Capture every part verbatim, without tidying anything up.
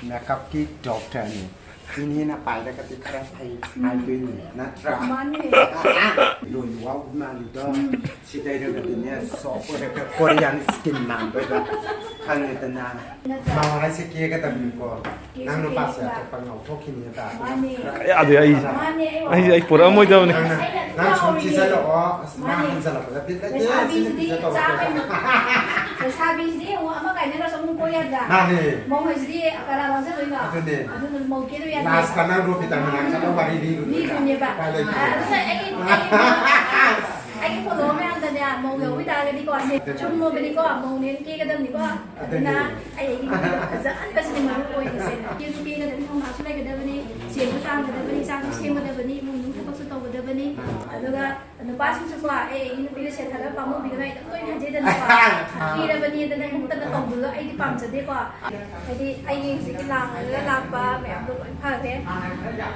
ꯃꯦꯀꯞꯀꯤ ꯗꯣꯛꯇꯔꯅꯤ꯫ ꯏꯅꯦꯅ ꯄꯥꯏꯔꯒꯗꯤ ꯈꯔ ꯐꯩ ꯍꯥꯏꯗꯣꯏꯅꯤ, ꯅꯠꯇ꯭ꯔꯥ? ꯃꯥꯅꯦ꯫ ꯂꯣꯏ ꯋꯥꯎ ꯃꯥꯜꯂꯤꯗꯣ꯫ ꯁꯤ ꯇꯩꯔꯒꯗꯤꯅꯦ, ꯁꯣꯐ ꯑꯣꯏꯔꯒ ꯀꯣꯔꯤꯌꯥꯟ ꯁ꯭ꯀꯤꯟ ꯃꯥꯟꯗꯣꯏꯕ꯫ ꯈꯪꯉꯦꯗꯅ? ꯅꯠꯇ꯭ꯔꯥ? ꯃꯧ ꯍꯥꯏꯁꯦ ꯀꯦꯒꯗꯕꯅꯤꯀꯣ꯫ ꯅꯪ ꯅꯨꯄꯥꯁꯦ ꯀꯦꯒꯗꯕ꯫ ꯑꯇꯣꯞꯄ ꯉꯧꯊꯣꯛꯈꯤꯅꯤ ꯍꯥꯏꯕ꯫ ꯃꯥꯅꯦ꯫ ꯌꯥꯗꯦ, ꯑꯩ, ꯃꯥꯅꯦ, ꯑꯩ ꯑꯩ, ꯑꯩ ꯄꯨꯔꯛꯑꯝꯃꯣꯏꯗꯕꯅꯤ꯫ ꯅꯪꯅ, ꯅꯪ ꯁꯨꯝ ꯊꯤꯖꯤꯜꯂꯛꯑꯣ꯫ ꯑꯁ, ꯃꯥ ꯃꯥꯅꯦ꯫ ꯍꯟꯖꯜꯂꯛꯄꯗ ꯕꯤꯠ ꯂꯩꯇꯦ, ꯁꯤꯅ ꯂꯩꯁꯥꯕꯤꯁꯤꯗꯤ ꯊꯤꯖꯤꯜꯂꯛꯑꯣ꯫ ꯆꯥꯕ ꯌꯥꯝ-, ꯂꯩꯁꯥꯕꯤꯁꯤꯗꯤ ꯑꯃꯨꯛ ꯑꯃ ꯀꯥꯏꯅꯔꯁꯨ ꯑꯃꯨꯛ ꯀꯣꯏ ꯌꯥꯗ꯭ꯔꯥ? ꯃꯥꯅꯦ꯫ ꯃꯧ ꯍꯥꯏꯁꯤꯗꯤ ꯀꯅꯥ ꯉꯥꯡꯖꯗꯣꯏꯅꯣ? ꯑꯗꯨꯅꯦ꯫ ꯑꯗꯨꯅ ꯃꯧ ꯀꯦꯗꯕ ꯌꯥꯗꯦ꯫ ꯂꯥꯁꯇ ꯅꯪ ꯔꯣꯕꯤꯇꯥ ꯃꯅꯥꯛ ꯆꯠꯂ ꯋꯥꯔꯤ ꯂꯤꯔꯨꯗꯣꯏꯅꯦ꯫ ꯂꯤꯗꯣꯏꯅꯦꯕ꯫ ꯎꯄꯥꯏ ꯂꯩꯇꯦ꯫ ꯑꯗꯨꯅ ꯑꯩꯒꯤ, ꯑꯩꯒꯤ, ꯑꯩꯒꯤ follower ꯃꯌꯥꯝꯗꯅꯦ, ꯃꯧ ꯌꯧꯕ ꯇꯥꯔꯒꯗꯤꯀꯣ, ꯁꯦ ꯆꯨꯝꯃꯕꯅꯤꯀꯣ, ꯃꯧꯅꯦꯅ ꯀꯦꯒꯗꯕꯅꯤꯀꯣ꯫ ꯑꯗꯨꯅ ꯑꯗꯨꯅꯦ꯫ ꯑꯩ ꯑꯩꯒꯤ ꯅꯨꯄꯤꯗꯣ ꯐꯖꯍꯟꯕꯁꯤꯅꯦ ꯃꯔꯨ ꯑꯣꯏꯔꯤꯁꯦ꯫ ꯀꯦꯁꯨ ꯀꯦꯒꯗꯕꯅꯤ, ꯊꯧꯅꯥꯁꯨ ꯂꯩꯒꯗꯕꯅꯤ, ꯁꯦꯟꯁꯨ ꯇꯥꯟꯒꯗꯕꯅꯤ, ꯆꯥꯛꯁꯨ ꯁꯦꯝꯒꯗꯕꯅꯤ, ꯏꯃꯨꯡ ꯃꯅꯨꯡ ꯊꯕꯛꯁꯨ ꯇꯧꯒꯗꯕꯅꯤ꯫ ꯑꯗꯨꯒ ꯅꯨꯄꯥꯁꯤꯡꯁꯨꯀꯣ, ꯑꯩ ꯑꯩꯒꯤ ꯅꯨꯄꯤꯗ ꯁꯦꯟ ꯊꯥꯗꯕ ꯄꯥꯝꯃꯨꯕꯤꯒꯅꯨ, ꯑꯩ ꯑꯗꯨꯝ ꯇꯣꯏꯅ ꯍꯥꯏꯖꯩꯗꯅꯀꯣ꯫ ꯊꯤꯔꯕꯅꯤ ꯑꯗꯨꯅ ꯏꯃꯨꯡꯇꯗ ꯇꯧꯕꯗꯣ ꯑꯩꯗꯤ ꯄꯥꯝꯖꯗꯦꯀꯣ꯫ ꯍꯥꯏꯗꯤ ꯑꯩꯒꯤ ꯍꯧꯖꯤꯛꯀꯤ ꯂꯥꯡꯉꯒ ꯂꯥꯛꯄ ꯃꯌꯥꯝꯗꯣ ꯂꯣꯏ ꯐꯈ꯭ꯔꯦ꯫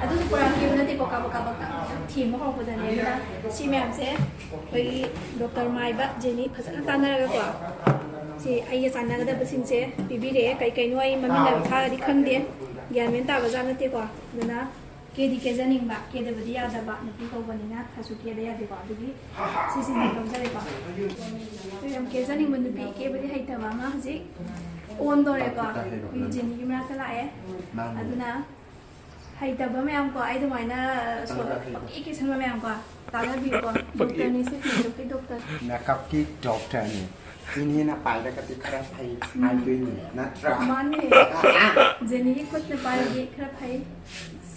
ꯑꯗꯨꯁꯨ ꯄꯨꯔꯥ ꯀꯦꯕ ꯅꯠꯇꯦꯀꯣ, ꯀꯥꯕꯛ ꯀꯥꯕꯛꯇ ꯊꯦꯡꯕ ꯍꯧꯔꯛꯄꯗꯅꯦ꯫ ꯑꯗꯨꯅ ꯁꯤ ꯃꯌꯥꯝꯁꯦ ꯑꯩꯈꯣꯏꯒꯤ ꯗꯣꯛꯇꯔ ꯃꯥꯏꯕ ꯖꯦꯅꯤ ꯐꯖꯅ ꯇꯥꯟꯅꯔꯒꯀꯣ, ꯁꯤ ꯑꯩꯒ ꯆꯥꯟꯅꯒꯗꯕꯁꯤꯡꯁꯦ ꯄꯤꯕꯤꯔꯛꯑꯦ꯫ ꯀꯩ ꯀꯩꯅꯣ ꯑꯩ ꯃꯃꯤꯡ ꯂꯩꯕ ꯐꯥꯔꯗꯤ ꯈꯪꯗꯦ, ꯒ꯭ꯌꯥꯟ ꯃꯦꯟ ꯇꯥꯕ ꯖꯥꯠ ꯅꯠꯇꯦꯀꯣ꯫ ꯑꯗꯨꯅ ꯀꯦꯗꯤ ꯀꯦꯖꯅꯤꯡꯕ, ꯀꯦꯗꯕꯗꯤ ꯌꯥꯗꯕ, ꯅꯨꯄꯤ ꯀꯧꯕꯅꯤꯅ ꯈꯔꯁꯨ ꯀꯦꯗ ꯌꯥꯗꯦꯀꯣ꯫ ꯑꯗꯨꯒꯤ ꯁꯤꯁꯤꯃ ꯂꯧꯖꯔꯦꯀꯣ꯫ ꯑꯗꯨ ꯌꯥꯝ ꯀꯦꯖꯅꯤꯡꯕ ꯅꯨꯄꯤ, ꯀꯦꯕꯗꯤ ꯍꯩꯇꯕ ꯑꯃ ꯍꯧꯖꯤꯛ ꯑꯣꯟꯗꯣꯔꯦꯀꯣ꯫ ꯑꯩꯈꯣꯏꯒꯤ ꯖꯦꯅꯤꯒꯤ ꯃꯅꯥꯛꯇ ꯂꯥꯛꯑꯦ꯫ ꯃꯥꯅꯤ꯫ ꯑꯗꯨꯅ ꯍꯩꯇꯕ ꯃꯌꯥꯝ ꯀꯣ, ꯑꯩ ꯑꯗꯨꯃꯥꯏꯅ ꯁꯣ-, ꯇꯥꯟꯅꯕ ꯍꯩꯕ꯫ ꯄꯪꯀꯦ ꯀꯦꯁꯟꯕ ꯃꯌꯥꯝ ꯀꯣ, ꯇꯥꯟꯅꯕꯤꯌꯨꯀꯣ꯫ ꯄꯪꯀꯦ꯫ ꯗꯣꯛꯇꯔꯅꯤ ꯁꯤ, ꯃꯦꯀꯞꯀꯤ ꯗꯣꯛꯇꯔ꯫ ꯃꯦꯀꯞꯀꯤ ꯗꯣꯛꯇꯔꯅꯤ꯫ ꯏꯅꯦꯅ ꯄꯥꯏꯔꯒꯗꯤ ꯈꯔ ꯐꯩ ꯎꯝ꯫ ꯍꯥꯏꯗꯣꯏꯅꯤ, ꯅꯠꯇ꯭ꯔꯥ? ꯃꯥꯅꯦ꯫ ꯖꯦꯅꯤꯒꯤ ꯈꯨꯠꯅ ꯄꯥꯏꯔꯗꯤ ꯈꯔ ꯐꯩ꯫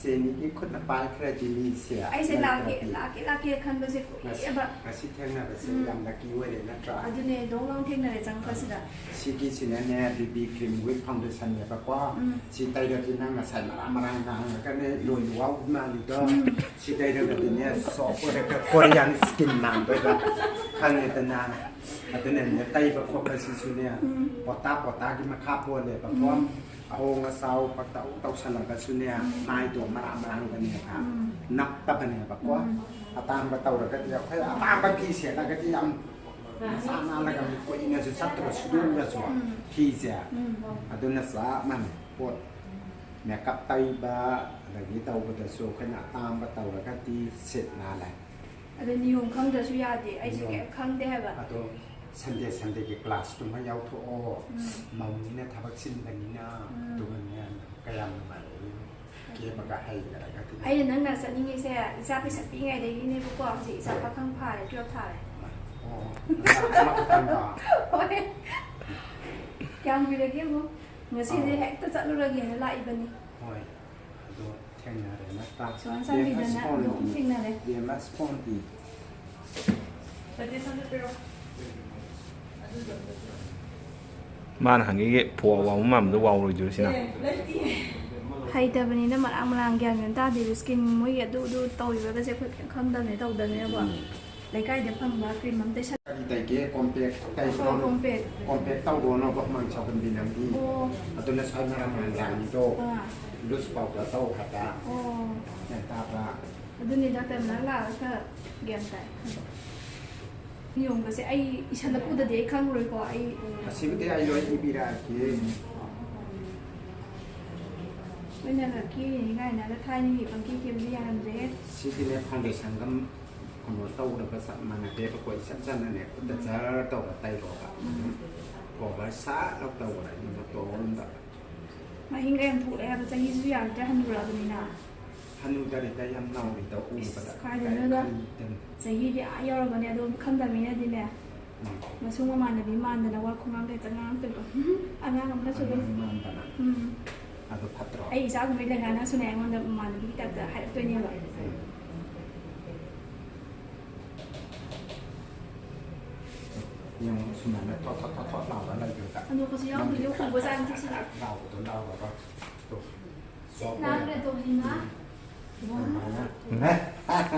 ꯖꯦꯅꯤꯒꯤ ꯈꯨꯠꯅ ꯄꯥꯏꯈ꯭ꯔꯗꯤ ꯃꯤꯁꯦ ꯑꯩꯁꯦ ꯂꯥꯛꯀꯦ, ꯅꯠꯇ꯭ꯔꯗꯤ ꯂꯥꯛꯀꯦ, ꯂꯥꯛꯀꯦ ꯈꯟꯕꯁꯦ ꯉꯁꯤ, ꯀꯨꯏꯔꯦꯕ꯫ ꯉꯁꯤ ꯊꯦꯡꯅꯕꯁꯦ ꯎꯝ꯫ ꯌꯥꯝ lucky ꯑꯣꯏꯔꯦ, ꯅꯠꯇ꯭ꯔꯥ? ꯑꯗꯨꯅꯦ, ꯗꯣꯡ ꯂꯥꯎ ꯊꯦꯡꯅꯔꯦ ꯆꯪꯉꯛꯄꯁꯤꯗ꯫ ꯁꯤꯒꯤꯁꯤꯅꯅꯦ, ꯕꯤ ꯕꯤ cream with foundationꯅꯦꯕꯀꯣ꯫ ꯎꯝ꯫ ꯁꯤ ꯇꯩꯔꯗꯤ ꯅꯪ ꯉꯁꯥꯏ ꯃꯔꯥꯡ ꯃꯔꯥꯡ ꯉꯥꯡꯉꯒꯅꯦ, ꯂꯣꯏ ꯋꯥꯎ ꯃꯥꯜꯂꯤꯗꯣ꯫ ꯎꯝ꯫ ꯁꯤ ꯇꯩꯔꯒꯗꯤꯅꯦ, soft ꯑꯣꯏꯔꯒ Korean skin ꯃꯥꯟꯗꯣꯏꯕ꯫ ꯈꯪꯉꯦꯗꯅ? ꯑꯗꯨꯅꯅꯦ, ꯇꯩꯕ ꯈꯣꯠꯄꯁꯤꯁꯨꯅꯦ, ꯎꯝ꯫ ꯄꯣꯇꯥ ꯄꯣꯇꯥꯒꯤ ꯃꯈꯥ ꯄꯣꯜꯂꯦꯕꯀꯣ꯫ ꯎꯝ꯫ ꯑꯍꯣꯡ ꯑꯆꯥꯎ ꯄꯪꯇꯧ ꯇꯧꯁꯜꯂꯒꯁꯨꯅꯦ, ꯎꯝ꯫ ꯃꯥꯏꯗꯣ ꯃꯔꯥꯡ ꯃꯔꯥꯡꯗꯅꯦꯕ ꯎꯝ꯫ ꯅꯞꯇꯕꯅꯦꯕꯀꯣ꯫ ꯎꯝ꯫ ꯑꯇꯥꯡꯕ ꯇꯧꯔꯒꯗꯤ, ꯑꯩꯈꯣꯏ ꯑꯇꯥꯡꯕ ꯐꯤ ꯁꯦꯠꯂꯒꯗꯤ ꯌꯥꯝ ꯃꯁꯥ ꯅꯥꯜꯂꯒ ꯀꯨꯏꯅꯁꯨ ꯆꯠꯇ꯭ꯔꯣ, ꯁꯨꯗꯣꯛꯑꯁꯨ ꯎꯝ꯫ ꯐꯤꯁꯦ꯫ ꯎꯝ꯫ ꯑꯗꯨꯅ ꯆꯞ ꯃꯥꯟꯅꯩ ꯄꯣꯠ꯫ ꯃꯦꯀꯞ ꯇꯩꯕ ꯑꯗꯒꯤ ꯇꯧꯕꯗꯁꯨ ꯑꯩꯈꯣꯏꯅ ꯑꯇꯥꯡꯕ ꯇꯧꯔꯒꯗꯤ ꯁꯤꯠ ꯅꯥꯜꯂꯦ꯫ ꯑꯗꯣ ꯅꯤꯌꯣꯝ ꯈꯪꯗ꯭ꯔꯁꯨ ꯌꯥꯗꯦ, ꯑꯩꯁꯨ ꯅꯤꯌꯣꯝ꯫ ꯀꯩꯝ ꯈꯪꯗꯦ ꯍꯥꯏꯕ꯫ ꯑꯗꯣ ꯁꯟꯗꯦ ꯁꯟꯗꯦꯒꯤ ꯀ꯭ꯂꯥꯁꯇꯨꯃ ꯌꯥꯎꯊꯣꯛꯑꯣ꯫ ꯎꯝ꯫ ꯃꯧꯅꯤꯅ ꯊꯕꯛ ꯆꯤꯟꯕꯅꯤꯅ꯫ ꯎꯝ꯫ ꯑꯗꯨꯒꯅꯦ ꯀꯌꯥꯝ ꯅꯨꯡꯉꯥꯏꯔꯣꯏ꯫ ꯀꯦꯕꯒ ꯍꯩꯈ꯭ꯔꯒꯗꯤ꯫ ꯑꯩꯅ ꯅꯪꯅ ꯆꯠꯅꯤꯡꯉꯤꯁꯦ ꯏꯆꯥ ꯄꯤꯁꯛ ꯄꯤꯛꯏꯉꯩꯗꯒꯤꯅꯦꯕꯀꯣ, ꯍꯧꯖꯤꯛ ꯏꯆꯥ ꯄꯥꯈꯪ ꯐꯥꯔꯦ, ꯇꯨꯌꯦꯜꯐ ꯊꯥꯔꯦ꯫ ꯑꯣ, ꯅꯆꯥ ꯑꯃꯈꯛꯇꯪꯗꯣ? ꯍꯣꯏ꯫ ꯀꯌꯥꯝ ꯀꯨꯏꯔꯒꯦ ꯑꯃꯨꯛ? ꯉꯁꯤꯗꯤ ꯑꯥ꯫ ꯍꯦꯛꯇ ꯆꯠꯂꯨꯔꯒꯦꯅ ꯂꯥꯛꯏꯕꯅꯤ꯫ ꯍꯣꯏ, ꯑꯗꯣ ꯊꯦꯡꯅꯔꯦ ꯅꯠꯇ꯭ꯔꯥ? ꯁꯨꯃꯥꯏꯅ ꯆꯥꯟꯕꯤꯗꯅ ꯕꯦꯝꯃ ꯑꯗꯨꯝ ꯁ꯭ꯄꯣꯟꯗꯤ? ꯊꯦꯡꯅꯔꯦ꯫ ꯕꯦꯝꯃ ꯁ꯭ꯄꯣꯟꯗꯤ? ꯃꯥꯅ ꯍꯪꯉꯤꯒꯤ ꯐꯣꯟ ꯋꯥꯎꯕ ꯃꯥꯟꯕꯗꯣ ꯋꯥꯎꯔꯣꯏꯗꯣꯏꯔꯣ ꯁꯤꯅ? ꯍꯩꯇꯕꯅꯤꯅ ꯃꯔꯥꯡ ꯃꯔꯥꯡ ꯒ꯭ꯌꯥꯟ ꯃꯦꯟ ꯇꯥꯗꯦꯕ꯫ ꯁ꯭ꯀꯤꯟ ꯃꯣꯏꯒꯤ ꯑꯗꯨ ꯑꯗꯨ ꯇꯧꯔꯤꯕꯒꯁꯦ ꯑꯩꯈꯣꯏ ꯀꯩꯝ ꯈꯪꯗꯕꯅꯤ ꯇꯧꯗꯕꯅꯤꯅꯀꯣ꯫ ꯎꯝ꯫ ꯂꯩꯀꯥꯏꯗ ꯐꯪꯕ ꯀ꯭ꯔꯤꯝ ꯑꯃ ꯇꯩꯁꯜ- ꯀꯔꯤ ꯇꯩꯒꯦ? ꯀꯣꯝꯄꯦꯛ ꯇꯩꯕ꯭ꯔꯣ? ꯍꯣꯏ, ꯀꯣꯝꯄꯦꯛ꯫ ꯀꯣꯝꯄꯦꯛ ꯇꯧꯔꯣꯅꯣꯕ, ꯍꯨꯃꯥꯡ ꯁꯧꯍꯟꯕꯤ ꯅꯪꯗꯤ꯫ ꯑꯣ꯫ ꯑꯗꯨꯅ ꯁ꯭ꯋꯥꯏ ꯃꯔꯥꯡ ꯃꯔꯥꯡ ꯂꯥꯡꯉꯤꯗꯣ꯫ ꯑꯥ꯫ ꯂꯨꯁ ꯄꯥꯎꯗꯔ ꯇꯧ ꯍꯥꯏꯕ꯫ ꯑꯣ꯫ ꯒ꯭ꯌꯥꯟ ꯇꯥꯕ꯭ꯔꯥ? ꯑꯗꯨꯅꯤ ꯗꯥꯛꯇꯔ ꯃꯅꯥꯛ ꯂꯥꯛꯑꯒ ꯈꯔ ꯒ꯭ꯌꯥꯟ ꯇꯥꯏ꯫ ꯅꯤꯌꯣꯝꯒꯁꯦ ꯑꯩ ꯏꯁꯜꯂ ꯄꯨꯗꯗꯤ ꯑꯩ ꯈꯪꯉꯔꯣꯏꯀꯣ꯫ ꯑꯩ ꯑꯁꯤꯕꯨꯗꯤ ꯑꯩ ꯂꯣꯏ ꯏꯕꯤꯔꯛꯑꯒꯦ꯫ ꯑꯩꯈꯣꯏꯅꯒ ꯀꯦꯔꯤꯅꯤ ꯀꯥꯏꯅꯒ ꯊꯥꯏꯅꯒꯤ ꯄꯪꯀꯦ ꯀꯦꯕꯗꯤ ꯌꯥꯔꯝꯗ꯭ꯔꯦꯍꯦ꯫ ꯁꯤꯗꯤꯅꯦ ꯐꯥꯎꯟꯗꯦꯁꯟꯒ ꯀꯩꯅꯣ ꯇꯧꯔꯒ ꯆꯞ ꯃꯥꯟꯅꯗꯦꯕꯀꯣ, ꯏꯆꯝ ꯆꯝꯅꯅꯦ ꯈꯨꯠꯇ ꯖꯔ ꯇꯧꯔ ꯇꯩꯔꯣꯕ꯫ ꯎꯝ꯫ ꯀꯣꯚꯔ ꯁꯥꯠ ꯂꯧ ꯇꯧꯕꯅ ꯑꯩꯅ ꯃꯇꯣꯟꯗ꯫ ꯃꯍꯤꯡꯒ ꯌꯥꯝ ꯊꯣꯛꯂꯛꯑꯦ ꯍꯥꯏꯕ, ꯆꯍꯤꯁꯨ ꯌꯥꯔꯗ꯭ꯔꯦ, ꯍꯟꯅꯨꯔꯛꯑꯕꯅꯤꯅ꯫ ꯍꯟꯅꯨꯗꯔꯤꯗ ꯌꯥꯝ ꯅꯧꯔꯤꯗ ꯎꯕꯗ꯫ ꯏꯁ, ꯀꯥꯏꯗꯩꯅꯣꯗ꯫ ꯀꯥꯏ ꯈꯜꯂꯤꯗꯅꯣ? ꯆꯍꯤꯗꯤ ꯑꯥ ꯌꯧꯔꯕꯅꯦ, ꯑꯗꯣ ꯈꯪꯗꯕ ꯃꯤꯅꯗꯤꯅꯦ꯫ ꯎꯝ꯫ ꯃꯁꯨꯡ ꯃꯃꯥꯟꯅꯕꯤ ꯃꯥꯟꯗꯅ ꯋꯥ ꯈꯣꯡꯉꯥꯡꯗ ꯍꯦꯛꯇ ꯉꯥꯡꯉꯛꯇꯣꯏꯕ꯫ ꯑꯉꯥꯡ ꯑꯃꯅꯁꯨ ꯑꯗꯨꯝ꯫ ꯑꯉꯥꯡ ꯃꯥꯟꯗꯅ꯫ ꯎꯝ꯫ ꯑꯗꯨ ꯐꯠꯇ꯭ꯔꯣ? ꯑꯩ ꯏꯆꯥꯒꯨꯝꯕꯩ ꯂꯦꯡꯒꯥꯅꯁꯨꯅꯦ ꯑꯩꯉꯣꯟꯗ ꯃꯃꯥꯟꯅꯕꯤꯒꯤ ꯇꯥꯏꯞꯇ ꯍꯥꯏꯔꯛꯇꯣꯏꯅꯦꯕ꯫ ꯎꯝ꯫ ꯌꯦꯡꯉꯣ, ꯁꯨꯃꯥꯏꯅ ꯊꯣꯠ ꯊꯣꯠ ꯊꯣꯠ ꯊꯣꯠ ꯂꯥꯎꯔ ꯂꯩꯕꯗ꯫ ꯑꯅꯣꯛꯀꯁꯨ ꯌꯥꯎꯗ꯭ꯔꯗꯤ ꯅꯪꯒꯤ ꯎꯕ ꯖꯥꯠ ꯅꯠꯇꯦ ꯁꯤꯗꯤ꯫ ꯂꯥꯎꯕꯗꯣ ꯂꯥꯎꯔꯒ꯫ ꯇꯣ꯫ ꯁꯣꯐ ꯑꯣꯏꯔꯒ꯫ ꯅꯥꯈ꯭ꯔꯦ ꯇꯣ, ꯍꯩꯃꯥ꯫ ꯑꯗꯨꯃꯥꯏꯅ꯫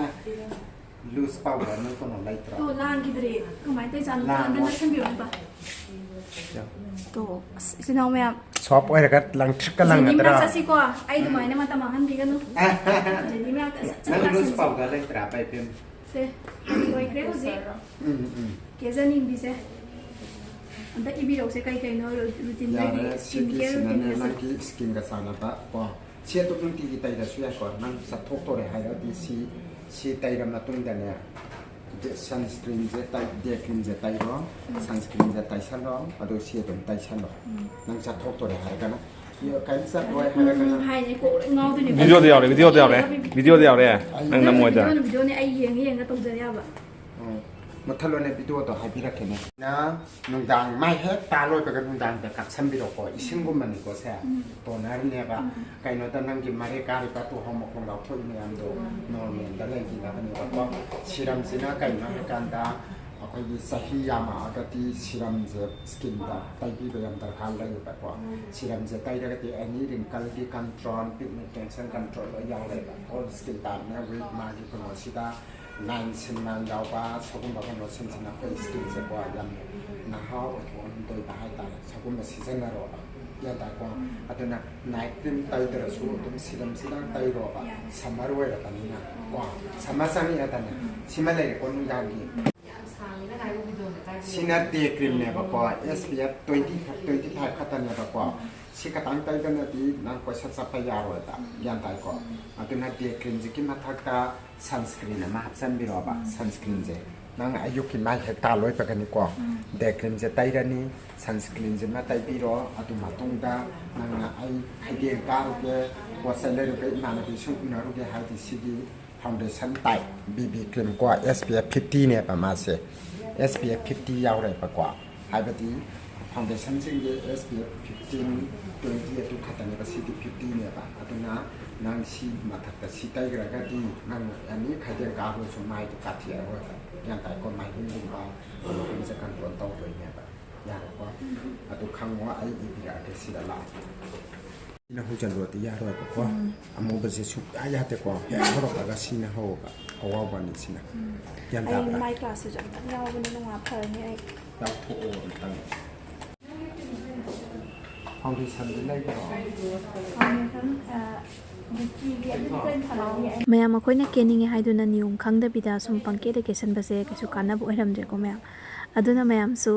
ꯂꯨꯁ ꯄꯥꯎꯗꯔ ꯅꯣꯏ ꯀꯩꯅꯣ ꯂꯩꯇ꯭ꯔꯣ? ꯇꯣ, ꯂꯥꯡꯈꯤꯗ꯭ꯔꯦ꯫ ꯀꯃꯥꯏꯅ ꯇꯧꯔꯤꯖꯥꯠꯅꯣ? ꯂꯥꯡꯉꯣ꯫ ꯂꯥꯡꯗꯅ ꯁꯟꯕꯤꯔꯣ ꯍꯥꯏꯕ꯫ ꯇꯣ, ꯑꯁ, ꯏꯆꯤꯟ ꯏꯅꯥꯎ ꯃꯌꯥꯝ꯫ ꯁꯣꯐ ꯑꯣꯏꯔꯒ ꯂꯪꯇ꯭ꯔꯤꯛꯀ ꯖꯦꯅꯤ ꯂꯪꯒꯗ꯭ꯔꯥ? ꯃꯅꯥꯛ ꯆꯠꯁꯤꯀꯣ꯫ ꯑꯩ ꯑꯗꯨꯃꯥꯏꯅ ꯃꯇꯝ ꯃꯥꯡꯍꯟꯕꯤꯒꯅꯨ꯫ ꯖꯦꯅꯤ ꯃꯅꯥꯛꯇ ꯁꯠ ꯁꯠ ꯅꯪ ꯂꯨꯁ ꯂꯥꯛꯁꯟꯁꯤ꯫ ꯄꯥꯎꯗꯔ ꯂꯩꯇ꯭ꯔꯥ, ꯄꯥꯏꯄꯦꯝ? ꯁꯦ, ꯂꯣꯏꯈ꯭ꯔꯦ ꯍꯧꯖꯤꯛ꯫ ꯎꯝ, ꯎꯝ꯫ ꯀꯦꯖꯅꯤꯡꯕꯤꯁꯦ꯫ ꯑꯝꯇ ꯏꯕꯤꯔꯛꯎꯁꯦ, ꯀꯩ ꯀꯩꯅꯣ routine ꯅꯣꯏꯒꯤ ꯌꯥꯔꯦ꯫ skin care ꯁꯤꯒꯤꯁꯤꯅꯅꯦ routineꯒꯁꯦ? ꯅꯪꯒꯤ skinꯒ ꯆꯥꯟꯅꯕ ꯀꯣ꯫ ꯁꯤ ꯑꯗꯨꯝ ꯅꯨꯡꯇꯤꯒꯤ ꯇꯩꯔꯁꯨ ꯌꯥꯏꯀꯣ꯫ ꯅꯪ ꯆꯠꯊꯣꯛꯇꯣꯔꯦ ꯍꯥꯏꯔꯗꯤ ꯁꯤ ꯁꯤ ꯇꯩꯔ ꯃꯇꯨꯡꯗꯅꯦ, sunscreenꯁꯦ ꯇꯩ, day creamꯁꯦ ꯇꯩꯔꯣ, sunscreenꯁꯦ ꯇꯩꯁꯜꯂꯣ, ꯑꯗꯨ ꯁꯤ ꯑꯗꯨꯝ ꯇꯩꯁꯜꯂꯣ꯫ ꯅꯪ ꯆꯠꯊꯣꯛꯇꯣꯔꯦ ꯍꯥꯏꯔꯒꯅ, ꯀꯩꯝ ꯆꯠꯂꯣꯏ ꯍꯥꯏꯔꯒꯅ ꯍꯥꯏꯅꯦ, ꯀꯣꯛ ꯂꯣꯏ ꯉꯥꯎꯗꯣꯏꯅꯦ꯫ Videoꯗ ꯌꯥꯎꯔꯦ, videoꯗ ꯌꯥꯎꯔꯦ, videoꯗ ꯌꯥꯎꯔꯦ꯫ ꯅꯪ ꯅꯝꯃꯣꯏꯗ꯫ Videoꯅꯦ, videoꯅꯦ, ꯑꯩ ꯌꯦꯡꯉ ꯌꯦꯡꯉ ꯇꯧꯖ ꯌꯥꯕ꯫ ꯎꯝ꯫ ꯃꯨꯠꯊꯠꯂꯣꯅꯦ, videoꯗꯣ ꯍꯥꯏꯕꯤꯔꯛꯀꯦꯅꯦ꯫ ꯅ ꯅꯨꯡꯗꯥꯡ ꯃꯥꯏ ꯍꯦꯛ ꯇꯥ ꯂꯣꯏꯕꯒ ꯅꯨꯡꯗꯥꯡꯗ ꯀꯥꯞꯁꯟꯕꯤꯔꯣꯀꯣ꯫ ꯏꯁꯤꯡꯒꯨꯝꯕꯅꯤꯀꯣ ꯁꯦ꯫ Tonerꯅꯦꯕ꯫ ꯀꯩꯅꯣꯗ ꯅꯪꯒꯤ ꯃꯔꯦꯛ ꯀꯥꯔꯤꯕ ꯇꯨꯍꯥꯎ ꯃꯈꯣꯡ ꯂꯥꯎꯊꯣꯛꯏ ꯃꯌꯥꯝꯗꯣ normalꯗ ꯂꯩꯈꯤꯅꯕꯅꯦꯕꯀꯣ꯫ Serumꯁꯤꯅ ꯀꯩꯅꯣ ꯍꯥꯏꯀꯥꯟꯗ ꯑꯩꯈꯣꯏꯒꯤ ꯆꯍꯤ ꯌꯥꯝꯃꯛꯑꯒꯗꯤ serumꯁꯦ skinꯗ ꯇꯩꯕꯤꯕ ꯌꯥꯝ ꯗꯔꯀꯥꯔ ꯂꯩꯌꯦꯕꯀꯣ꯫ Serumꯁꯦ ꯇꯩꯔꯒꯗꯤ any wrinkleꯒꯤ control, pigmentation control ꯂꯣꯏ ꯌꯥꯎꯔꯦꯕ꯫ All skin typeꯅ ꯋꯤꯛ ꯃꯥꯒꯤ ꯀꯩꯅꯣꯁꯤꯗ ꯂꯥꯏꯟ ꯁꯤꯟ ꯂꯥꯏꯟ ꯌꯥꯎꯕ ꯁꯤꯒꯨꯝꯕ ꯀꯩꯅꯣꯁꯤꯡꯁꯤꯅ ꯑꯩꯈꯣꯏ skinꯁꯦꯀꯣ ꯌꯥꯝ ꯅꯍꯥ ꯑꯣꯏꯊꯣꯛꯍꯟꯗꯣꯏꯕ ꯍꯥꯏꯇꯥꯔꯦ꯫ ꯁꯤꯒꯨꯝꯕ ꯁꯤꯖꯤꯟꯅꯔꯣꯕ, ꯒ꯭ꯌꯥꯟ ꯇꯥꯏꯀꯣ? ꯑꯗꯨꯅ night cream ꯇꯩꯗ꯭ꯔꯁꯨ ꯑꯗꯨꯝ serumꯁꯤꯗꯪ ꯇꯩꯔꯣꯕ꯫ Summer ꯑꯣꯏꯔꯕꯅꯤꯅ ꯀꯣ, summer ꯆꯪꯉꯛꯑꯦꯗꯅ꯫ ꯁꯤꯃ ꯂꯩꯔꯦꯀꯣ ꯅꯨꯡꯗꯥꯡꯒꯤ꯫ ꯁꯤꯅ day creamꯅꯦꯕꯀꯣ, SPF twenty, twenty five ꯈꯛꯇꯅꯦꯕꯀꯣ꯫ ꯁꯤ ꯈꯛꯇꯪ ꯇꯩꯗꯅꯗꯤ ꯅꯪ ꯀꯣꯏꯆꯠ ꯆꯠꯄ ꯌꯥꯔꯣꯏꯕ, ꯒ꯭ꯌꯥꯟ ꯇꯥꯏꯀꯣ? ꯑꯗꯨꯅ day creamꯁꯤꯒꯤ ꯃꯊꯛꯇ sunscreen ꯑꯃ ꯍꯥꯞꯆꯤꯟꯕꯤꯔꯣꯕ꯫ Sunscreenꯁꯦ ꯅꯪ ꯑꯌꯨꯛꯀꯤ ꯃꯥꯏ ꯍꯦꯛ ꯇꯥ ꯂꯣꯏꯕꯒꯅꯤꯀꯣ, day creamꯁꯦ ꯇꯩꯔꯅꯤ, sunscreenꯁꯤꯃ ꯇꯩꯕꯤꯔꯣ꯫ ꯑꯗꯨ ꯃꯇꯨꯡꯗ ꯅꯪꯅ "ꯑꯩ ꯈꯩꯗꯦꯡ ꯀꯥꯔꯨꯒꯦ, ꯄꯣꯠ ꯆꯩ ꯂꯩꯔꯨꯒꯦ, ꯏꯃꯥꯟꯅꯕꯤꯁꯨ ꯎꯅꯔꯨꯒꯦ" ꯍꯥꯏꯔꯗꯤ ꯁꯤꯒꯤ foundation type BB cream ꯀꯣ, SPF fiftyꯅꯦꯕ ꯃꯥꯁꯦ꯫ SPF fifty ꯌꯥꯎꯔꯦꯕꯀꯣ꯫ ꯍꯥꯏꯕꯗꯤ foundationꯁꯤꯡꯒꯤ SPF fifteen, twenty ꯑꯗꯨ ꯈꯛꯇꯅꯦꯕ, ꯁꯤꯗꯤ fiftyꯅꯦꯕ꯫ ꯑꯗꯨꯅ ꯅꯪ ꯁꯤ ꯃꯊꯛꯇ ꯁꯤ ꯇꯩꯈ꯭ꯔꯒꯗꯤ ꯅꯪ any ꯈꯩꯗꯦꯡ ꯀꯥꯔꯨꯔꯁꯨ ꯃꯥꯏꯗꯣ ꯀꯥꯊꯦꯛꯑꯔꯣꯏꯕ, ꯒ꯭ꯌꯥꯟ ꯇꯥꯏꯀꯣ? ꯃꯥꯏꯍꯤꯡꯒꯨꯝꯕ ꯀꯩꯅꯣꯒꯨꯝꯕꯁꯦ control ꯇꯧꯗꯣꯏꯅꯦꯕ꯫ ꯌꯥꯔꯦꯀꯣ? ꯑꯗꯨ ꯈꯪꯉꯣ, ꯑꯩ ꯏꯕꯤꯔꯛꯑꯒꯦ ꯁꯤꯗ ꯂꯥꯛꯑꯣ꯫ ꯁꯤꯅ ꯍꯧꯖꯤꯜꯂꯨꯔꯗꯤ ꯌꯥꯔꯣꯏꯕꯀꯣ꯫ ꯑꯃꯨꯕꯁꯦ ꯁꯨꯡꯌꯥ ꯌꯥꯗꯦꯀꯣ꯫ ꯍꯦꯛ ꯍꯧꯔꯛꯄꯒ ꯁꯤꯅ ꯍꯧꯕ, ꯑꯋꯥꯎꯕ ꯑꯅꯤꯁꯤꯅ꯫ ꯒ꯭ꯌꯥꯟ ꯑꯩ ꯇꯥꯕ꯭ꯔꯥ? My classꯁꯤꯁꯨ ꯑꯝꯇꯪ ꯌꯥꯎꯕꯅꯤ, ꯅꯨꯡꯉꯥꯏ ꯐꯔꯅꯤ ꯑꯩ꯫ ꯌꯥꯎꯊꯣꯛꯑꯣ ꯑꯝꯇꯪ꯫ Foundationꯗꯤ ꯂꯩꯕ꯭ꯔꯣ? Foundation, ꯑ, Vickyꯒꯤ ꯑꯗꯨꯗꯤ ꯀꯔꯤ ꯊꯝꯃꯛꯑꯣ? ꯃꯌꯥꯝ ꯑꯩꯈꯣꯏꯅ ꯀꯦꯅꯤꯡꯉꯦ ꯍꯥꯏꯗꯨꯅ ꯅꯤꯌꯣꯝ ꯈꯪꯗꯕꯤꯗ ꯁꯨꯝ ꯄꯪꯀꯦꯗ ꯀꯦꯁꯟꯕꯁꯦ ꯀꯩꯁꯨ ꯀꯥꯟꯅꯕ ꯑꯣꯏꯔꯝꯗ꯭ꯔꯦꯀꯣ ꯃꯌꯥꯝ꯫ ꯑꯗꯨꯅ ꯃꯌꯥꯝꯁꯨ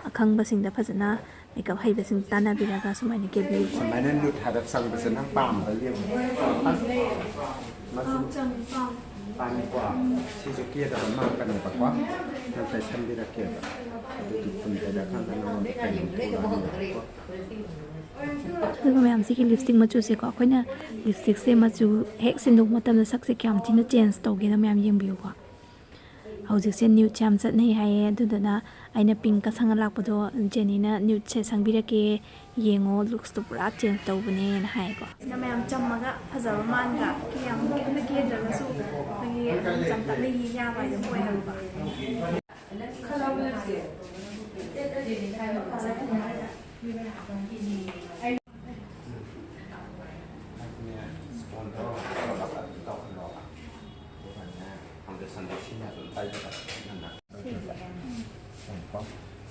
ꯑꯈꯪꯕꯁꯤꯡꯗ ꯐꯖꯅ ꯃꯦꯀꯞ ꯍꯩꯕꯁꯤꯡ ꯇꯥꯟꯅꯕꯤꯔꯒ ꯁꯨꯃꯥꯏꯅ ꯀꯦꯕꯤꯌꯨꯀꯣ꯫ ꯁꯨꯃꯥꯏꯅ ꯅꯨꯠ ꯍꯥꯏꯕ ꯆꯪꯕꯁꯦ ꯅꯪ ꯄꯥꯝꯕ ꯌꯦꯡꯉꯣ꯫ ꯃꯆꯨ ꯄꯥꯝꯃꯤꯀꯣ꯫ ꯁꯤꯁꯨ ꯀꯦꯗꯕ ꯃꯥꯟꯕꯅꯦꯕꯀꯣ꯫ ꯅꯪ ꯇꯩꯁꯟꯕꯤꯔꯛꯀꯦꯕ꯫ ꯑꯗꯨꯗꯤ ꯊꯨꯝ ꯍꯩꯔꯀꯥꯟꯗ ꯅꯉꯣꯟꯗ ꯀꯩꯅꯣ ꯊꯣꯛꯂꯛꯑꯅꯦꯕꯀꯣ꯫ ꯑꯗꯨꯒ ꯃꯌꯥꯝꯁꯤꯒꯤ ꯂꯤꯞꯁꯇꯤꯛ ꯃꯆꯨꯁꯦꯀꯣ, ꯑꯩꯈꯣꯏꯅ ꯂꯤꯞꯁꯇꯤꯛꯁꯦ ꯃꯆꯨ ꯍꯦꯛ ꯁꯤꯟꯗꯣꯛꯄ ꯃꯇꯝꯗ ꯁꯛꯁꯦ ꯀꯌꯥꯝ ꯊꯤꯅ ꯆꯦꯟꯖ ꯇꯧꯒꯦꯅ ꯃꯌꯥꯝ ꯌꯦꯡꯕꯤꯌꯨꯀꯣ꯫ ꯍꯧꯖꯤꯛꯁꯦ ꯅ꯭ꯌꯨꯠꯁꯦ ꯌꯥꯝ ꯆꯠꯅꯩ ꯍꯥꯏꯌꯦ, ꯑꯗꯨꯗꯨꯅ ꯑꯩꯅ ꯄꯤꯡꯀ ꯁꯪꯉ ꯂꯥꯛꯄꯗꯣ ꯖꯦꯅꯤꯅ ꯅ꯭ꯌꯨꯠꯁꯦ ꯁꯪꯕꯤꯔꯛꯀꯦ, ꯌꯦꯡꯉꯣ, ꯂꯨꯛꯁꯇꯣ ꯄꯨꯔꯥ ꯆꯦꯟꯖ ꯇꯧꯕꯅꯦꯅ ꯍꯥꯏꯌꯦꯀꯣ꯫ ꯁꯤꯅ ꯃꯌꯥꯝ ꯆꯝꯃꯒ ꯐꯖꯕ ꯃꯥꯟꯗ꯭ꯔꯥ? ꯀꯦ-, ꯌꯥꯝ ꯀꯟꯅ ꯀꯦꯗ꯭ꯔꯒꯁꯨ ꯑꯩꯈꯣꯏꯒꯤ ꯑꯗꯨꯝ ꯆꯝꯇꯛꯅ ꯌꯦꯡ ꯌꯥꯕ ꯍꯥꯏꯗꯣ ꯑꯣꯏ ꯍꯥꯏꯕ꯫ ꯐꯥꯎꯟꯗꯦꯁꯟꯗꯣ ꯁꯤꯅ ꯑꯗꯨꯝ ꯇꯩꯒꯗꯕ ꯅꯪꯅ꯫ ꯀꯣ,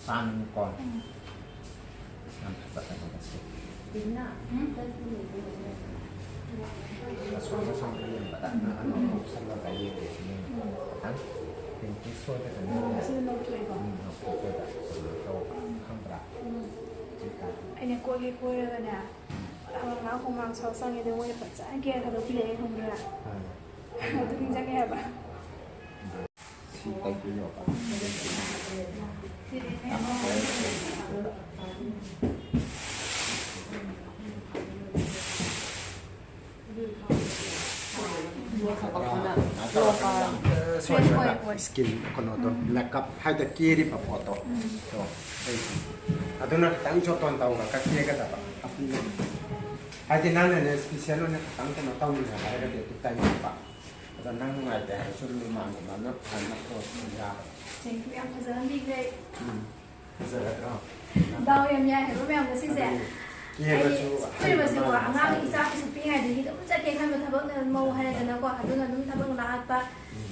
ꯇꯥꯡꯉꯤꯀꯣ꯫ ꯌꯥꯝ ꯐꯖꯕꯅꯦ ꯉꯁꯤ꯫ ꯑꯁꯣꯝꯗ ꯁꯣꯝꯗ ꯌꯦꯡꯕꯗ ꯅꯪ ꯑꯅꯧꯕ ꯑꯣꯞꯁꯟ ꯑꯃ ꯌꯦꯡꯒꯦ ꯁꯤꯅꯦ꯫ ꯈꯤꯇꯪ ꯄꯤꯡꯀꯤꯁ ꯑꯣꯏꯒꯗꯅꯦ꯫ ꯎꯝ, ꯂꯧꯊꯣꯛꯑꯦꯕ꯫ ꯎꯝ, ꯂꯧꯊꯣꯛꯄꯗ ꯀꯩꯅꯣ ꯇꯧꯕ, ꯈꯪꯕ꯭ꯔꯥ? ꯎꯝ꯫ ꯁꯤ ꯇꯥꯏꯞ꯫ ꯑꯩꯅ ꯀꯣꯏꯒꯦ ꯀꯣꯏꯔꯒꯅꯦ, ꯍꯪꯒꯥꯝ ꯍꯨꯃꯥꯡ ꯁꯧ ꯆꯪꯉꯦ, ꯑꯗꯨ ꯃꯣꯏꯅ ꯐꯖꯅ ꯀꯦꯔꯒ ꯊꯥꯗꯣꯛꯄꯤꯔꯛꯑꯦ, ꯈꯪꯕ꯭ꯔꯥ? ꯑꯥ꯫ ꯑꯗꯨ ꯅꯤꯡꯁꯤꯡꯉꯦ ꯍꯥꯏꯕ꯫ ꯁꯤ ꯇꯩꯕꯤꯌꯣꯕ꯫ ꯁꯣꯏꯕꯗ ꯁ꯭ꯀꯤꯟ ꯀꯩꯅꯣꯗꯣ, ꯃꯦꯀꯞ ꯍꯥꯏꯗ ꯀꯦꯔꯤꯕ ꯄꯣꯠꯇꯣ꯫ ꯇꯣ, ꯑꯩ ꯑꯗꯨꯅ ꯈꯤꯇꯪ ꯖꯣꯇꯣꯟ ꯇꯧꯔꯒ ꯀꯦꯒꯗꯕ꯫ ꯍꯥꯏꯗꯤ ꯅꯪꯅꯅꯦ ꯁ꯭ꯄꯤꯁꯦꯜ ꯑꯣꯏꯅ ꯈꯤꯇꯪ ꯀꯩꯅꯣ ꯇꯧꯅꯤꯡꯉꯦ ꯍꯥꯏꯔꯒꯗꯤ ꯑꯗꯨ ꯇꯩꯌꯣꯕ꯫ ꯑꯗꯣ ꯅꯪ ꯅꯨꯡꯉꯥꯏꯇꯦ ꯍꯥꯏꯔꯁꯨ ꯑꯗꯨꯝ ꯏꯃꯥꯟꯅꯕꯅ ꯐꯅ ꯄꯨꯔꯛꯄ ꯌꯥꯕ꯫ Thank you, ꯌꯥꯝ ꯐꯖꯅ ꯄꯤꯈ꯭ꯔꯦ꯫ ꯎꯝ꯫ ꯐꯖꯔꯗ꯭ꯔꯣ? ꯗꯥꯎ ꯌꯥꯝ ꯌꯥꯏ ꯍꯥꯏꯕ ꯃꯌꯥꯝ ꯉꯁꯤꯁꯦ꯫ ꯑꯗꯨꯅꯤ꯫ ꯀꯦꯕꯁꯨ ꯑꯩꯗꯤ ꯁꯨꯝ ꯂꯩꯕꯁꯦꯀꯣ, ꯍꯩꯕ ꯑꯉꯥꯡ ꯃꯥꯜꯂꯦ꯫ ꯏꯆꯥ ꯄꯤꯁꯛ ꯄꯤꯛꯏꯉꯩꯗꯒꯤ ꯑꯗꯨꯝ ꯆꯠꯀꯦ ꯈꯟꯕ ꯊꯕꯛꯅ ꯃꯧ ꯍꯥꯏꯔꯦꯗꯅꯀꯣ, ꯑꯗꯨꯅ ꯑꯗꯨꯝ ꯊꯕꯛ ꯂꯥꯛꯄ꯫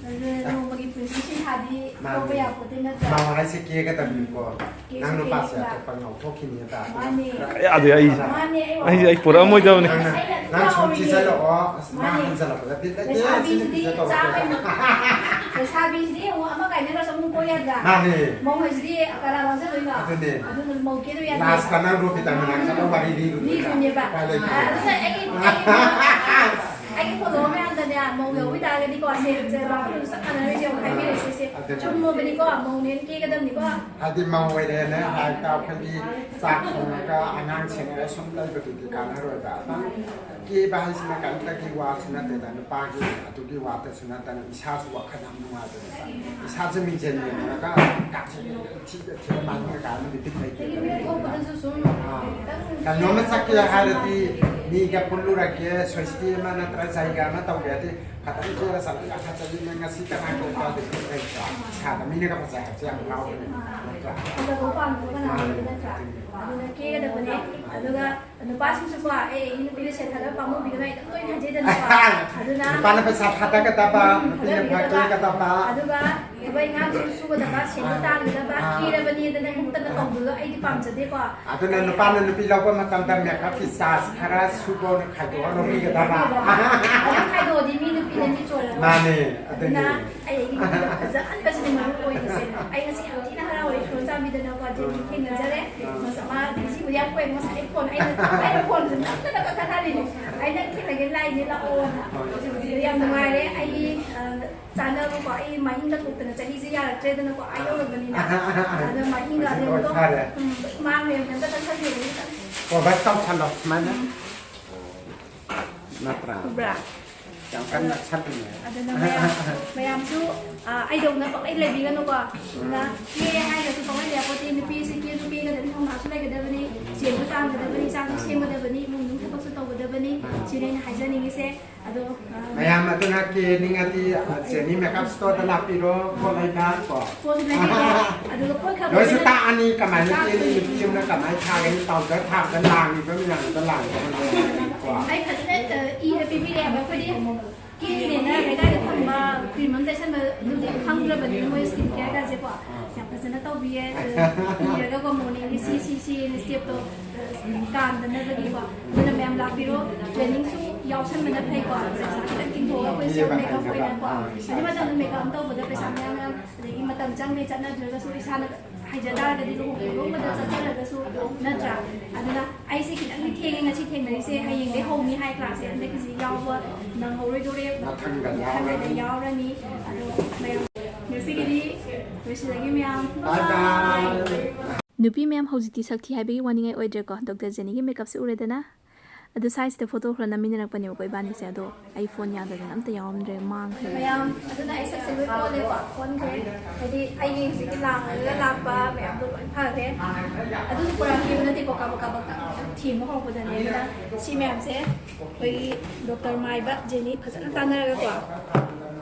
ꯎꯝ꯫ ꯑꯗꯨꯅ ꯅꯣꯡꯃꯒꯤ ꯄꯨꯟꯁꯤ ꯁꯤꯟꯊꯥꯗꯤ ꯃꯥꯅꯤ꯫ ꯊꯣꯛꯄ ꯌꯥꯄꯣꯠꯇꯤ ꯅꯠꯇ꯭ꯔꯥ? ꯃꯧ ꯍꯥꯏꯁꯦ ꯀꯦꯒꯗꯕꯅꯤꯀꯣ꯫ ꯀꯦꯁꯨ ꯅꯪ ꯅꯨꯄꯥꯁꯦ ꯀꯦꯅꯤꯡꯕ꯫ ꯑꯇꯣꯞꯄ ꯉꯥꯎꯊꯣꯛꯈꯤꯅꯤ ꯑꯗ꯫ ꯃꯥꯅꯦ꯫ ꯌꯥꯗꯦ ꯑꯩ꯫ ꯃꯥꯅꯦ, ꯑꯩ ꯑꯩ ꯑꯩ ꯄꯨꯔꯛꯑꯝꯃꯣꯏꯗꯕꯅꯤ꯫ ꯅꯪ ꯅꯪ ꯁꯨꯝ ꯊꯤꯖꯜꯂꯛꯑꯣ꯫ ꯑꯁ ꯃꯥ ꯍꯟꯖꯜꯂꯛꯄꯗ ꯕꯤꯠ ꯂꯩꯇꯦ꯫ ꯁꯤꯅ ꯂꯩꯁꯥꯕꯤꯁꯤꯗꯤ ꯊꯤꯖꯜꯂꯛꯑꯣ꯫ ꯆꯥꯕꯩ ꯃꯇꯤꯛ꯫ ꯂꯩꯁꯥꯕꯤꯁꯤꯗꯤ ꯑꯃꯨꯛ ꯑꯃ ꯀꯥꯏꯅꯔꯁꯨ ꯑꯃꯨꯛ ꯀꯣꯏ ꯌꯥꯗ꯭ꯔꯥ? ꯃꯥꯅꯦ꯫ ꯃꯧ ꯍꯥꯏꯁꯤꯗꯤ ꯀꯅꯥ ꯂꯧꯖꯗꯣꯏꯅꯣ? ꯑꯗꯨꯅꯦ꯫ ꯑꯗꯨꯅ ꯃꯧ ꯀꯦꯗꯣꯏ ꯌꯥꯗꯦ꯫ ꯂꯥꯁꯇ ꯅꯪ ꯔꯣꯕꯤꯇꯥ ꯃꯅꯥꯛꯇ ꯋꯥꯔꯤ ꯂꯤꯔꯨꯗꯣꯏꯔꯥ? ꯂꯤꯗꯣꯏꯅꯦꯕ꯫ ꯎꯄꯥꯏ ꯂꯩꯇꯦ꯫ ꯑꯗꯨꯅ ꯑꯩꯒꯤ ꯑꯩꯒꯤ ꯑꯩꯒꯤ ꯐꯣꯂꯣꯋꯔ ꯃꯌꯥꯝꯗꯅꯦ ꯃꯧ ꯌꯧꯕ ꯇꯥꯔꯒꯗꯤꯀꯣ ꯁꯦ ꯁꯦ ꯋꯥꯈꯜ ꯆꯞ ꯃꯥꯟꯅꯔꯤꯁꯦ ꯑꯃꯨꯛ ꯍꯥꯏꯕꯤꯔꯛꯏꯁꯦ꯫ ꯑꯗꯨꯅꯦ꯫ ꯆꯨꯝꯃꯕꯅꯤꯀꯣ ꯃꯧꯅꯦꯅ ꯀꯦꯒꯗꯕꯅꯤꯀꯣ꯫ ꯍꯥꯏꯗꯤ ꯃꯧ ꯑꯣꯏꯔꯦꯅ ꯍꯦꯛꯇ ꯑꯩꯈꯣꯏꯒꯤ ꯆꯥꯛ ꯊꯣꯡꯉꯒ ꯑꯉꯥꯡ ꯁꯦꯟꯅꯔꯒ ꯁꯨꯝ ꯂꯩꯕꯗꯨꯗꯤ ꯀꯥꯟꯅꯔꯣꯏꯕ꯫ ꯑꯗꯨꯝ ꯀꯦꯕ ꯍꯥꯏꯁꯤꯅ ꯀꯔꯤꯝꯇꯒꯤ ꯋꯥꯁꯨ ꯅꯠꯇꯦꯗ, ꯅꯨꯄꯥꯒꯤ ꯑꯗꯨꯒꯤ ꯋꯥꯇꯁꯨ ꯅꯠꯇꯅ ꯏꯁꯥꯁꯨ ꯋꯥꯈꯜ ꯌꯥꯝ ꯅꯨꯡꯉꯥꯏꯕꯅꯦꯕ꯫ ꯏꯁꯥꯁꯦ ꯃꯤꯡꯁꯦꯜ ꯌꯦꯡꯉꯒ ꯀꯥꯁꯦ ꯊꯤꯗ ꯊꯤꯗ ꯃꯥꯟꯅ ꯀꯥꯟꯗ ꯕꯤꯠ ꯂꯩꯇꯦ꯫ ꯑꯗꯒꯤ ꯃꯤ ꯊꯣꯛꯄꯗꯁꯨ ꯁꯨꯝ ꯈꯤꯇꯪ ꯀꯩꯅꯣꯝꯃ ꯆꯠꯀꯦ ꯍꯥꯏꯔꯗꯤ ꯃꯤꯒ ꯄꯨꯜꯂꯨꯔꯒꯦ, ꯁꯣꯏꯁꯇꯤ ꯑꯃ ꯅꯠꯇ꯭ꯔ ꯖꯩꯒ ꯑꯃ ꯇꯧꯒꯦ ꯍꯥꯏꯔꯗꯤ ꯈꯤꯇꯪ ꯀꯦꯔ ꯆꯠꯂꯒ ꯐꯖꯕꯤꯅ ꯉꯁꯤ ꯀꯅꯥ ꯀꯧꯕ ꯑꯗꯨ ꯂꯩꯇ꯭ꯔꯣ? ꯏꯁꯥꯗ ꯃꯤꯅꯒ ꯐꯖꯩ ꯍꯥꯏꯕꯁꯦ ꯌꯥꯝ ꯍꯔꯥꯎꯕꯅꯦ ꯅꯠꯇ꯭ꯔꯥ? ꯐꯖꯕ ꯄꯥꯝꯗꯕ ꯀꯅꯥ ꯂꯩꯒꯦ ꯅꯠꯇ꯭ꯔꯥ? ꯑꯗꯨꯅ ꯀꯦꯒꯗꯕꯅꯦ꯫ ꯑꯗꯨꯒ ꯅꯨꯄꯥꯁꯤꯡꯁꯨꯀꯣ ꯑꯦ ꯑꯩꯒꯤ ꯅꯨꯄꯤꯗ ꯁꯦꯜ ꯊꯥꯗꯕ ꯄꯥꯝꯃꯨꯕꯤꯒꯅꯨ ꯑꯩ ꯑꯗꯨꯝ ꯇꯣꯏꯅ ꯍꯥꯏꯖꯩꯗꯅꯀꯣ꯫ ꯑꯗꯨꯅ ꯅꯨꯄꯥꯅ ꯄꯩꯁꯥ ꯊꯥꯗꯒꯗꯕ, ꯅꯨꯄꯤꯅ ꯄꯩꯁꯥ ꯀꯦꯒꯗꯕ꯫ ꯑꯗꯨꯒ ꯊꯕꯛ ꯏꯪꯈꯥꯡꯁꯨ ꯁꯨꯒꯗꯕ, ꯁꯦꯟꯁꯨ ꯇꯥꯟꯒꯗꯕ, ꯀꯦꯔꯕꯅꯦꯗꯅ ꯃꯨꯛꯇꯅ ꯇꯧꯕꯗꯣ ꯑꯩꯗꯤ ꯄꯥꯝꯖꯗꯦꯀꯣ꯫ ꯑꯗꯨꯅ ꯅꯨꯄꯥꯅ ꯅꯨꯄꯤ ꯂꯧꯕ ꯃꯇꯝꯗ ꯃꯦꯀꯞꯀꯤ ꯆꯥꯔꯖ ꯈꯔ ꯁꯨꯕꯧꯅ ꯈꯥꯏꯗꯣꯛꯑ ꯂꯧꯕꯤꯒꯗꯕ꯫ ꯑꯗꯨ ꯈꯥꯏꯗꯣꯛꯑꯗꯤ ꯃꯤ ꯅꯨꯄꯤꯅ ꯃꯤ ꯆꯣꯏꯔꯔꯣꯏ꯫ ꯃꯥꯅꯦ, ꯑꯗꯨꯅꯤ꯫ ꯑꯗꯨꯅ ꯑꯩ ꯑꯩꯒꯤ ꯅꯨꯄꯤꯗ ꯐꯖꯍꯟꯕꯁꯤꯅꯦ ꯃꯔꯨ ꯑꯣꯏꯔꯤꯁꯦ꯫ ꯑꯩ ꯉꯁꯤ ꯌꯥꯝ ꯊꯤꯅ ꯍꯔꯥꯎꯋꯦ ꯏꯁꯣꯔ ꯆꯥꯟꯕꯤꯗꯅꯀꯣ ꯖꯦꯅꯤ ꯊꯦꯡꯅꯖꯔꯦ꯫ ꯃꯁ-, ꯃꯥ ꯉꯁꯤꯕꯨꯗꯤ ꯌꯥꯝ ꯀꯨꯏꯅ ꯉꯁꯥꯏ ꯐꯣꯟ ꯑꯩꯅ ꯑꯩꯅ ꯐꯣꯟꯁꯦ ꯅꯝꯗꯅ ꯀꯛꯊꯠꯍꯜꯂꯤꯅꯦ꯫ ꯑꯩ ꯅꯪ ꯊꯦꯡꯅꯒꯦ ꯂꯥꯛꯏꯅꯦ ꯂꯥꯛꯑꯣꯅ꯫ ꯍꯧꯖꯤꯛ ꯌꯥꯝ ꯅꯨꯡꯉꯥꯏꯔꯦ꯫ ꯑꯩ, ꯑ, ꯆꯥꯅꯕꯀꯣ ꯑꯩ ꯃꯍꯤꯡꯒ ꯊꯣꯛꯇꯅ ꯆꯍꯤꯁꯦ ꯌꯥꯔꯛꯇ꯭ꯔꯦꯗꯅꯀꯣ ꯑꯥ ꯌꯧꯔꯕꯅꯤꯅ꯫ ꯑꯗ ꯃꯍꯤꯡꯒ ꯑꯗꯨ ꯑꯃꯨꯛ ꯐꯔꯦ꯫ ꯎꯝ, ꯃꯥꯡꯉꯦ ꯑꯝꯇ ꯀꯛꯊꯠꯄꯤꯔꯒꯦ ꯈꯤꯇꯪ꯫ ꯀꯣꯚꯔ ꯇꯧꯁꯜꯂꯣ ꯁꯨꯃꯥꯏꯅ꯫ ꯅꯠꯇ꯭ꯔꯥ? ꯎꯕ꯭ꯔꯥ? ꯌꯥꯝ ꯀꯟꯅ ꯅꯛꯁꯜꯂꯤꯅꯦ꯫ ꯑꯗꯨꯅ ꯃꯌꯥꯝ, ꯃꯌꯥꯝꯁꯨ, ꯑ, ꯑꯩꯗꯧꯅ ꯄꯪꯂꯩ ꯂꯩꯕꯤꯒꯅꯨꯀꯣ꯫ ꯑꯗꯨꯅ ꯀꯦ ꯍꯥꯏꯔꯒꯁꯨ ꯄꯪꯂꯩ ꯂꯩꯔꯄꯣꯠꯇꯦ꯫ ꯅꯨꯄꯤꯁꯦ ꯀꯦꯁꯨ ꯀꯦꯒꯗꯕꯅꯤ, ꯊꯧꯅꯥꯁꯨ ꯂꯩꯒꯗꯕꯅꯤ, ꯁꯦꯟꯁꯨ ꯇꯥꯟꯒꯗꯕꯅꯤ, ꯆꯥꯛꯁꯨ ꯁꯦꯝꯒꯗꯕꯅꯤ, ꯏꯃꯨꯡ ꯃꯅꯨꯡ ꯊꯕꯛꯁꯨ ꯇꯧꯒꯗꯕꯅꯤ꯫ ꯁꯤꯅꯤ ꯑꯩꯅ ꯍꯥꯏꯖꯅꯤꯡꯉꯤꯁꯦ꯫ ꯑꯗꯣ, ꯑ, ꯃꯌꯥꯝ ꯑꯗꯨꯅ ꯀꯦꯅꯤꯡꯉꯗꯤ, ꯑ, ꯖꯦꯅꯤ ꯃꯦꯀꯞ ꯁ꯭ꯇꯣꯔꯗ ꯂꯥꯛꯄꯤꯔꯣ, ꯄꯣꯠ ꯂꯩꯕ ꯀꯣ꯫ ꯄꯣꯠꯁꯨ ꯂꯩꯕꯤꯔꯣ꯫ ꯑꯗꯨꯒ ꯄꯣꯠ ꯈꯛ ꯅꯣꯏꯁꯨ ꯂꯩꯕ ꯇꯥꯛꯑꯅꯤ ꯀꯃꯥꯏꯅ ꯀꯦꯅꯤ, ꯅꯨꯄꯤ ꯑꯃꯅ ꯀꯃꯥꯏꯅ ꯊꯥꯒꯅꯤ, ꯄꯥꯎꯗꯔ ꯊꯥꯕꯗ ꯂꯥꯡꯉꯤꯕ ꯃꯌꯥꯝꯗꯣ ꯂꯥꯡꯕ ꯀꯣ꯫ ꯑꯩ ꯐꯖꯅ, ꯑ, ꯏꯔ ꯄꯤꯕꯤꯔꯦ ꯍꯥꯏꯕ ꯑꯩꯈꯣꯏꯗꯤ꯫ ꯀꯦꯅꯦꯅ ꯂꯩꯀꯥꯏꯗ ꯐꯪꯕ ꯀ꯭ꯔꯤꯝ ꯑꯃ ꯇꯩꯁꯟꯕꯗꯨꯗꯤ ꯈꯪꯗ꯭ꯔꯕꯅꯤꯅ, ꯃꯣꯏ ꯁ꯭ꯀꯤꯟ ꯀꯦꯌꯔꯒꯁꯦꯀꯣ ꯌꯥꯝ ꯐꯖꯅ ꯇꯧꯕꯤꯌꯦ꯫ ꯑꯗꯨꯗ ꯏꯔꯒꯀꯣ, ꯃꯣꯔꯅꯤꯡꯒꯤ ꯁꯤ ꯁꯤ ꯁꯤ ꯁ꯭ꯇꯦꯞꯇꯣ ꯀꯥꯟꯗꯅꯕꯒꯤꯀꯣ꯫ ꯑꯗꯨꯅ ꯃꯌꯥꯝ ꯂꯥꯛꯄꯤꯔꯣ, ꯇ꯭ꯔꯦꯅꯤꯡꯁꯨ ꯌꯥꯎꯁꯟꯕꯅ ꯐꯩꯀꯣ꯫ ꯄꯩꯁꯥ ꯈꯤꯇꯪ ꯇꯤꯡꯊꯣꯛꯑꯒ ꯑꯩꯈꯣꯏ ꯁꯦꯜꯐ ꯃꯦꯀꯞ ꯑꯣꯏꯅꯀꯣ꯫ ꯑꯗꯨ ꯃꯇꯝꯗ ꯃꯦꯀꯞ ꯑꯃ ꯇꯧꯕꯗ ꯄꯩꯁꯥ ꯃꯌꯥꯝ ꯃꯌꯥꯝ, ꯑꯗꯒꯤ ꯃꯇꯝ ꯆꯪꯉꯦ, ꯆꯠꯅꯗ꯭ꯔꯒꯁꯨ ꯏꯁꯥꯅ ꯍꯩꯖ ꯇꯥꯔꯒꯗꯤ ꯂꯨꯍꯣꯡ ꯈꯣꯡꯗꯣꯡꯕꯗ ꯆꯠꯆꯔꯒꯁꯨ ꯅꯠꯇ꯭ꯔꯥ? ꯑꯗꯨꯅ ꯑꯩꯁꯦ ꯈꯤꯇꯪꯗꯤ ꯊꯦꯡꯉꯦ ꯉꯁꯤ ꯊꯦꯡꯅꯔꯤꯁꯦ, ꯍꯌꯦꯡꯗꯩ ꯍꯧꯅꯤ ꯍꯥꯏ ꯀ꯭ꯂꯥꯁꯁꯦ, ꯍꯟꯗꯛꯀꯤꯁꯤ ꯌꯥꯎꯕ ꯅꯪꯍꯧꯔꯣꯏꯗꯣꯔꯦ꯫ ꯃꯊꯪꯗ ꯌꯥꯎꯔꯅꯤ꯫ ꯃꯊꯪꯗ ꯌꯥꯎꯔꯅꯤ꯫ ꯑꯗꯣ ꯃꯌꯥꯝ ꯉꯁꯤꯒꯤꯗꯤ ꯂꯣꯏꯁꯤꯜꯂꯒꯦ ꯃꯌꯥꯝ꯫ Bye bye꯫ ꯅꯨꯄꯤ ꯃꯌꯥꯝ ꯍꯧꯖꯤꯛꯇꯤ ꯁꯛ ꯊꯤ ꯍꯥꯏꯕꯒꯤ ꯋꯥꯅꯤꯡꯉꯥꯏ ꯑꯣꯏꯗ꯭ꯔꯦꯀꯣ꯫ ꯗꯣꯛꯇꯔ ꯖꯦꯅꯤꯒꯤ ꯃꯦꯀꯞꯁꯦ ꯎꯔꯦꯗꯅ꯫ ꯑꯗꯨ ꯁꯥꯏꯁꯤꯗ ꯐꯣꯇꯣ ꯈꯔ ꯅꯝꯃꯤꯟꯅꯔꯛꯄꯅꯦꯕꯀꯣ ꯏꯕꯥꯅꯤꯁꯦ, ꯑꯗꯣ ꯑꯩ ꯐꯣꯟ ꯌꯥꯗꯗꯅ ꯑꯝꯇ ꯌꯥꯎꯔꯝꯗ꯭ꯔꯦ, ꯃꯥꯡꯈ꯭ꯔꯦ꯫ ꯃꯌꯥꯝ ꯑꯗꯨꯅ ꯑꯩ ꯁꯛꯁꯦ ꯂꯣꯏ ꯑꯣꯜꯂꯦꯀꯣ, ꯑꯣꯟꯈ꯭ꯔꯦ꯫ ꯍꯥꯏꯗꯤ ꯑꯩꯒꯤ ꯍꯧꯖꯤꯛꯀꯤ ꯂꯥꯡꯉꯒ ꯂꯥꯛꯄ ꯃꯌꯥꯝꯗꯣ ꯂꯣꯏ ꯐꯈ꯭ꯔꯦ꯫ ꯑꯗꯨꯁꯨ ꯄꯨꯔꯥ ꯀꯦꯕ ꯅꯠꯇꯦꯀꯣ, ꯀꯥꯕꯛ ꯀꯥꯕꯛ ꯊꯦꯡꯕ ꯍꯧꯔꯛꯄꯗꯅꯦ꯫ ꯑꯗꯨꯅ ꯁꯤ ꯃꯌꯥꯝꯁꯦ ꯑꯩꯈꯣꯏꯒꯤ ꯗꯣꯛꯇꯔ ꯃꯥꯏꯕ ꯖꯦꯅꯤ ꯐꯖꯅ ꯇꯥꯟꯅꯔꯒꯀꯣ,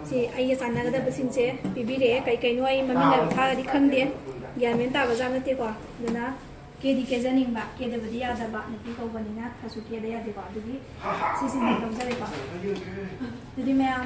ꯁꯤ ꯑꯩꯒ ꯆꯥꯟꯅꯒꯗꯕꯁꯤꯡꯁꯦ ꯄꯤꯕꯤꯔꯛꯑꯦ꯫ ꯀꯩ ꯀꯩꯅꯣ ꯑꯩ ꯃꯃꯤꯡ ꯍꯥꯏꯕ ꯐꯥꯔꯗꯤ ꯈꯪꯗꯦ, ꯒ꯭ꯌꯥꯟ ꯃꯦꯟ ꯇꯥꯕ ꯖꯥꯠ ꯅꯠꯇꯦꯀꯣ꯫ ꯑꯗꯨꯅ ꯀꯦꯗꯤ ꯀꯦꯖꯅꯤꯡꯕ, ꯀꯦꯗꯕꯗꯤ ꯌꯥꯗꯕ, ꯅꯨꯄꯤ ꯀꯧꯕꯅꯤꯅ ꯈꯔꯁꯨ ꯀꯦꯗ ꯌꯥꯗꯦꯀꯣ꯫ ꯑꯗꯨꯒꯤ ꯁꯤꯁꯤꯃ ꯂꯧꯖꯔꯦꯀꯣ꯫ ꯑꯗꯨꯗꯤ ꯃꯌꯥꯝ